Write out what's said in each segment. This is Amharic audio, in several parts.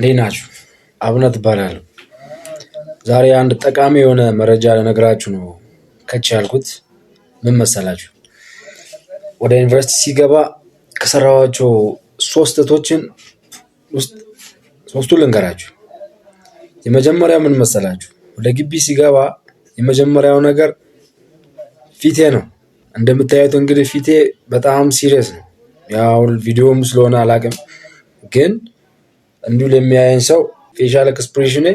እንዴት ናችሁ? አብነት እባላለሁ። ዛሬ አንድ ጠቃሚ የሆነ መረጃ ልነግራችሁ ነው ከች ያልኩት። ምን መሰላችሁ? ወደ ዩኒቨርሲቲ ሲገባ ከሰራኋቸው ሶስት ስህተቶችን ውስጥ ሶስቱን ልንገራችሁ። የመጀመሪያው ምን መሰላችሁ? ወደ ግቢ ሲገባ የመጀመሪያው ነገር ፊቴ ነው። እንደምታዩት እንግዲህ ፊቴ በጣም serious ነው። ያው ቪዲዮም ስለሆነ አላውቅም፣ ግን እንዲሁ ለሚያየኝ ሰው facial expression ኔ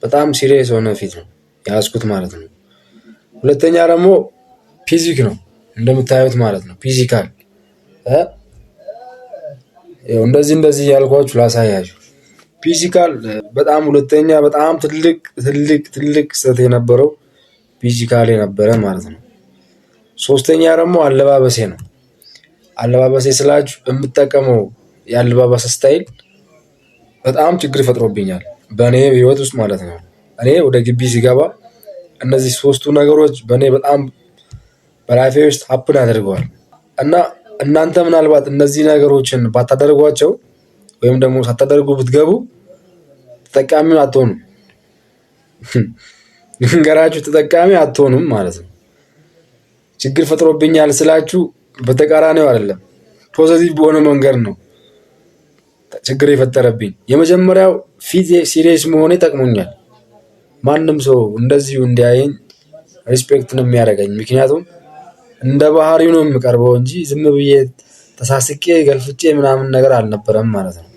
በጣም serious የሆነ ፊት ነው የያዝኩት ማለት ነው። ሁለተኛ ደግሞ physique ነው እንደምታዩት ማለት ነው። Physical እንደዚህ እንደዚህ እያልኳችሁ ላሳያችሁ። Physical በጣም ሁለተኛ በጣም ትልቅ ትልቅ ትልቅ ስህተት የነበረው physical የነበረ ማለት ነው። ሶስተኛ ደግሞ አለባበሴ ነው። አለባበሴ ስላችሁ የምጠቀመው የአለባበስ style በጣም ችግር ፈጥሮብኛል በእኔ ህይወት ውስጥ ማለት ነው። እኔ ወደ ግቢ ሲገባ እነዚህ ሶስቱ ነገሮች በእኔ በጣም በ life ኤ ውስጥ happen አድርገዋል። እና እናንተ ምናልባት እነዚህ ነገሮችን ባታደርጓቸው ወይም ደግሞ ሳታደርጉ ብትገቡ ተጠቃሚ አትሆኑም። ልንገራችሁ፣ ተጠቃሚ አትሆኑም ማለት ነው። ችግር ፈጥሮብኛል ስላችሁ በተቃራኒው አይደለም፣ positive በሆነ መንገድ ነው ችግር የፈጠረብኝ። የመጀመሪያው ፊቴ serious መሆኔ ጠቅሞኛል። ማንም ሰው እንደዚሁ እንዲያየኝ respect ነው የሚያደርገኝ። ምክንያቱም እንደ ባህሪው ነው የምቀርበው እንጂ ዝም ብዬ ተሳስቄ ገልፍጬ ምናምን ነገር አልነበረም ማለት ነው።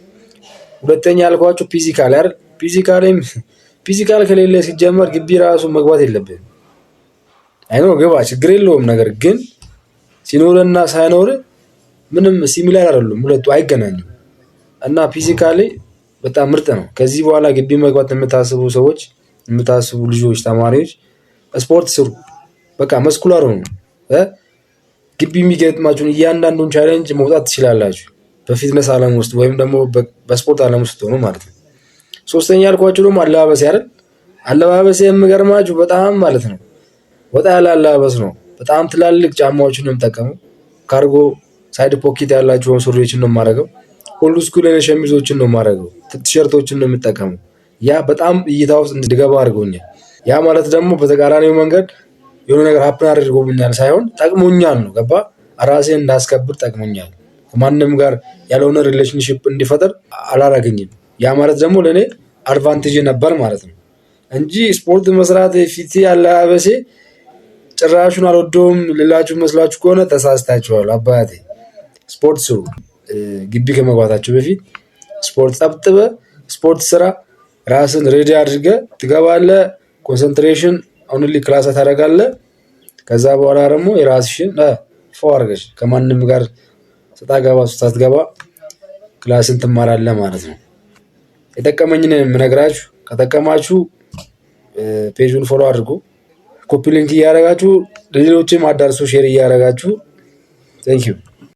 ሁለተኛ ያልኳችሁ physical አይደል? Physical ከሌለ ሲጀመር ግቢ ራሱ መግባት የለብህም። I know ግባ፣ ችግር የለውም። ነገር ግን ሲኖርና ሳይኖር ምንም similar አይደሉም፣ ሁለቱ አይገናኙም። እና physically በጣም ምርጥ ነው። ከዚህ በኋላ ግቢ መግባት የምታስቡ ሰዎች፣ የምታስቡ ልጆች፣ ተማሪዎች ስፖርት ስሩ። በቃ muscular ሁኑ። ግቢ የሚገጥማችሁን እያንዳንዱን challenge መውጣት ትችላላችሁ። በ fitness ዓለም ውስጥ ወይም ደግሞ በስፖርት ዓለም ውስጥ ሆኖ ማለት ነው። ሶስተኛ ያልኳችሁ ደግሞ አለባበሴ አይደል? አለባበሴ የምገርማችሁ በጣም ማለት ነው ወጣ ያለ አለባበስ ነው። በጣም ትላልቅ ጫማዎችን ነው የምጠቀመው። Cargo side pocket ያላቸውን ሱሪዎችን ነው የማደርገው። Old school የሆነ ሸሚዞችን ነው የማደርገው። ቲሸርቶችን ነው የምጠቀመው። ያ በጣም እይታ ውስጥ እንድገባ አድርጎኛል። ያ ማለት ደግሞ በተቃራኒው መንገድ የሆነ ነገር happen አድርጎብኛል ሳይሆን ጠቅሞኛል ነው። ገባ? ራሴን እንዳስከብር ጠቅሞኛል። ከማንም ጋር ያልሆነ relationship እንዲፈጠር አላረገኝም። ያ ማለት ደግሞ ለእኔ advantage ነበር ማለት ነው እንጂ ስፖርት መስራት፣ ፊቴ፣ አለባበሴ ጭራሹን አልወደውም ልላችሁ መስሏችሁ ከሆነ ተሳስታችኋል። አባቴ፣ ስፖርት ስሩ። ግቢ ከመግባታችሁ በፊት ስፖርት ጠብጥበ ስፖርት ስራ፣ ራስን ready አድርገህ ትገባለህ። Concentration only class ታደርጋለህ። ከዛ በኋላ ደግሞ የራስሽን ፎ አድርገሽ ከማንም ጋር ሰጣ ገባ ሳትገባ class ን ትማራለህ ማለት ነው። የጠቀመኝን የምነግራችሁ፣ ከጠቀማችሁ page ኡን follow አድርጉ። Copy link እያደረጋችሁ ለሌሎችም አዳርሱ፣ share እያደረጋችሁ። Thank you.